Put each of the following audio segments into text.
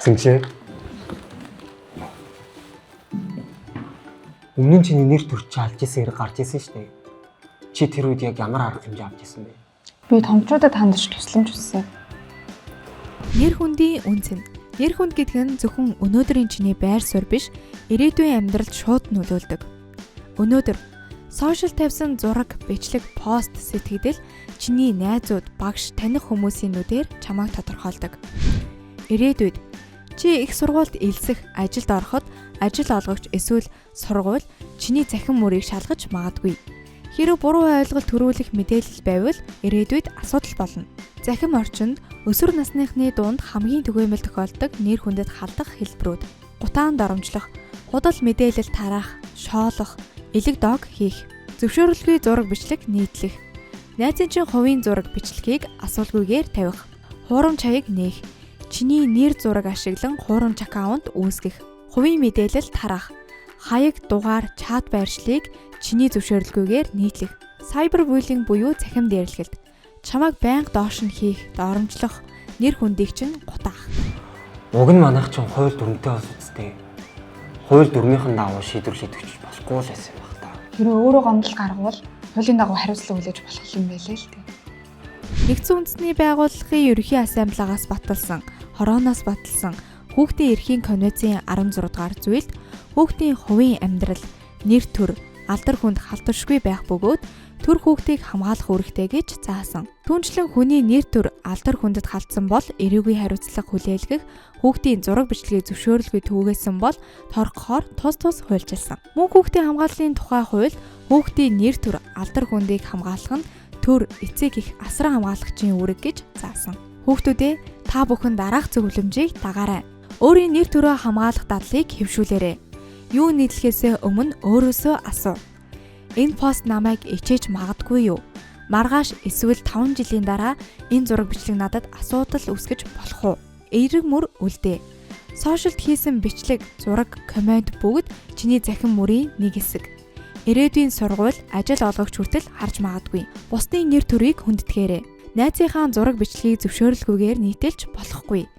Зинчээ. Өмнө нь чиний нэр төр чи алж исэн хэрэг гарч исэн шүү дээ. Чи тэр үед яг ямар арга хэмжээ авч исэн бэ? Би томчуудад хандаж тусламж хүссэн. Нэр хүндийн үн цэн. Нэр хүнд гэдэг нь зөвхөн өнөөдрийн чиний байр суурь биш, ирээдүйн амьдралд шууд нөлөөлдөг. Өнөөдөр сошиал тавьсан зураг, бичлэг, пост, сэтгэгдэл чиний найзууд, багш, таних хүмүүсийн нүдээр чамайг тодорхойлдог. Ирээдүйд чи их сургуульд элсэх, ажилд ороход ажил олгогч эсвэл сургууль чиний цахим мөрийг шалгаж магадгүй. Хэрэв буруу ойлголт төрүүлэх мэдээлэл байвал ирээдүйд асуудал болно. Захим орчинд өсвөр насныхны дунд хамгийн түгээмэл тохиолддог нэр хүндэд халдах хэлбэрүүд. Гутаан доромжлох, худал мэдээлэл тараах, шоолох, элэг дог хийх, зөвшөөрлгүй зураг бичлэг нийтлэх, найзын чинь хувийн зураг бичлэгийг асуулгүйгээр тавих, хуурамч хаяг нээх, чиний нэр зураг ашиглан хуурамч аккаунт үүсгэх, хувийн мэдээлэл тараах, хаяг, дугаар, чат байршлыг чиний зөвшөөрлгүйгээр нийтлэх, cyberbullying буюу цахим дээрлэгэлт, чамайг байнга доош нь хийх, доромжлох, нэр хүндийг чинь гутаах. Уг нь манайх чинь хууль дүрмтэй бас үсттэй. Хууль дүрмийнхэн дагуу шийдвэр шийдвэрч болохгүй л байсан юм баг та. Хэрвээ өөрөө гомдол гаргавал хуулийн дагуу хариуцлага хүлээж болох юм байлээ л дээ. Нэгдсэн үндэсний байгууллагын ерөнхий ассамблеагаас баталсан, хорооноос баталсан хүүхдийн эрхийн конвенцийн 16 дугаар зүйлд хүүхдийн хувийн амьдрал, нэр төр, алдар хүнд халдваршгүй байх бөгөөд төр хүүхдийг хамгаалах үүрэгтэй гэж заасан. Түүнчлэн хүний нэр төр, алдар хүндэд халдсан бол эрүүгийн хариуцлага хүлээлгэх, хүүхдийн зураг бичлэгийг зөвшөөрлгүй түгээсэн бол торгохоор тус тус хуульчилсан. Мөн хүүхдийн хамгааллын тухай хуульд хүүхдийн нэр төр, алдар хүндийг хамгаалах нь төр эцэг их асран хамгаалагчийн үүрэг гэж заасан. Хүүхдүүдээ та бүхэн дараах зөвлөмжийг дагаарай. Өөрийн нэр төрөө хамгаалах дадлыг хэвшүүлээрэй. Юу нийтлэхээсээ өмнө өөрөөсөө асуу. Энэ пост намайг ичээж магадгүй юу? Маргааш эсвэл 5 жилийн дараа энэ зураг бичлэг надад асуудал үүсгэж болох уу? Эерэг мөр үлдээ. Сошиалд хийсэн бичлэг, зураг, коммент бүгд чиний захин мөрийн нэг хэсэг. Ирээдүйн сургууль, ажил олгогч хүртэл харж магадгүй. Бусдын нэр төрийг хүндэтгээрэй. Найзынхаа зураг бичлэгийг зөвшөөрлгүйгээр нийтэлж болохгүй.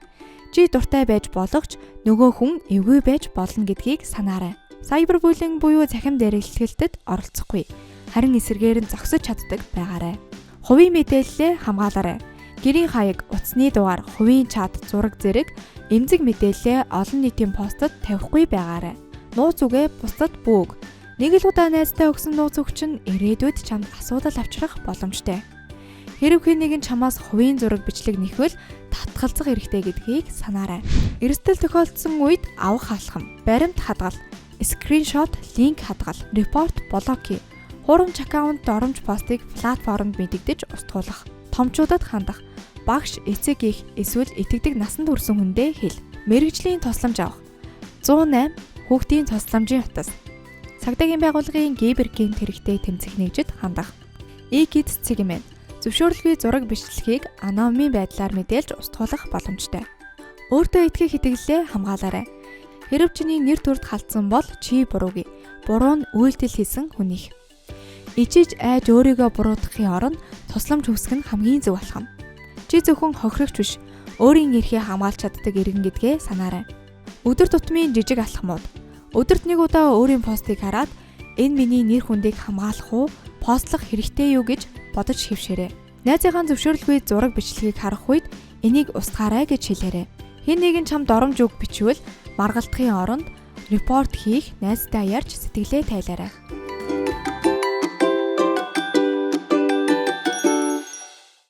Чи дуртай байж болох ч нөгөө хүн эвгүй байж болно гэдгийг санаарай. Cyberbullying буюу цахим дээрлэлтэд оролцохгүй. Харин эсрэгээр нь зогсож чаддаг байгаарай. Хувийн мэдээллээ хамгаалаарай. Гэрийн хаяг, утасны дугаар, хувийн чат, зураг зэрэг эмзэг мэдээллээ олон нийтийн постод тавихгүй байгаарай. Нууц үгээ бусдад бүүг. Нэг л удаа найзтай өгсөн нууц үг чинь ирээдүйд чамд асуудал авчрах боломжтой. Хэрэв хэн нэгэн чамаас хувийн зураг бичлэг нэхвэл татгалзах хэрэгтэй гэдгийг санаарай. Эрсдэл тохиолдсон үед авах алхам, баримт хадгал, скриншот, линк хадгал, report, блок хий. Хуурамч аккаунт, доромж постыг платформд мэдэгдэж устгуулах, томчуудад хандах, багш, эцэг эх эсвэл итгэдэг насанд хүрсэн хүндээ хэл. Мэргэжлийн тусламж авах. 108 хүүхдийн тусламжийн утас. Цагдаагийн байгууллагын гейбер гэмт хэрэгтэй тэмцэх нэгжид хандах. E-Kids цэг мн зөвшөөрлгүй зураг бичлэгийг аноним байдлаар мэдээлж устгуулах боломжтой. Өөртөө итгэх итгэлээ хамгаалаарай. Хэрэв чиний нэр төрд халдсан бол чи буруугүй. Буруу нь үйлдэл хийсэн хүнийх. Ичиж айж өөрийгөө буруутгахын оронд тусламж хүсэх нь хамгийн зөв алхам. Чи зөвхөн хохирогч биш, өөрийн эрхээ хамгаалж чаддаг иргэн гэдгээ санаарай. Өдөр тутмын жижиг алхмууд. Өдөрт нэг удаа өөрийн постыг хараад энэ миний нэр хүндийг хамгаалах уу, постлох хэрэгтэй юу гэж бодож хэвшээрэй. Найзынхаа зөвшөөрлгүй зураг бичлэгийг харах үед энийг устгаарай гэж хэлээрэй. Хэн нэгэн чамд доромж үг бичвэл маргалтахын оронд report хийх, найзтай ярьж сэтгэлээ тайлаарай.